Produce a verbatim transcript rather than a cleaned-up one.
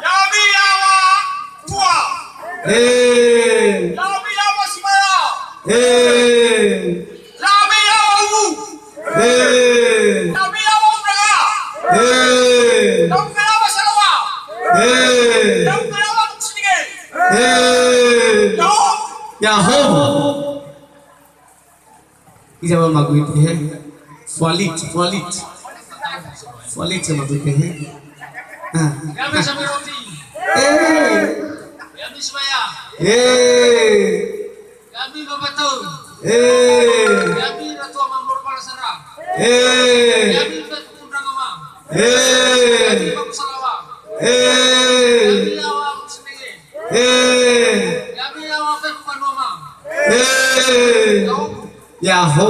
Ya'ami yaŵa tua. He. Ya'ami yaŵa simaya. He. Ya'ami yaŵa uwu. He. Ya'ami yaŵa undraga. He. Ya'ami yaŵa salawa. He. Ya'ami yaŵa musinige. He. Ya'o. Ya'o. Ija wa magui he. Fualit, fualit. Fualit sama tu he. Ah. Ya'ami sami roti. Eh. Ya'ami semaya. Eh. Ya'ami babatau. Eh. Ya'ami ratu ama morpala sara. Eh. Ya'ami betu kundang ama. Eh. Ya'ami baku salawa. Eh. Ya'ami yaŵa musinige. Eh. Ya'ami yaŵa betu banua ama. Eh. Ya'o. Ya'o.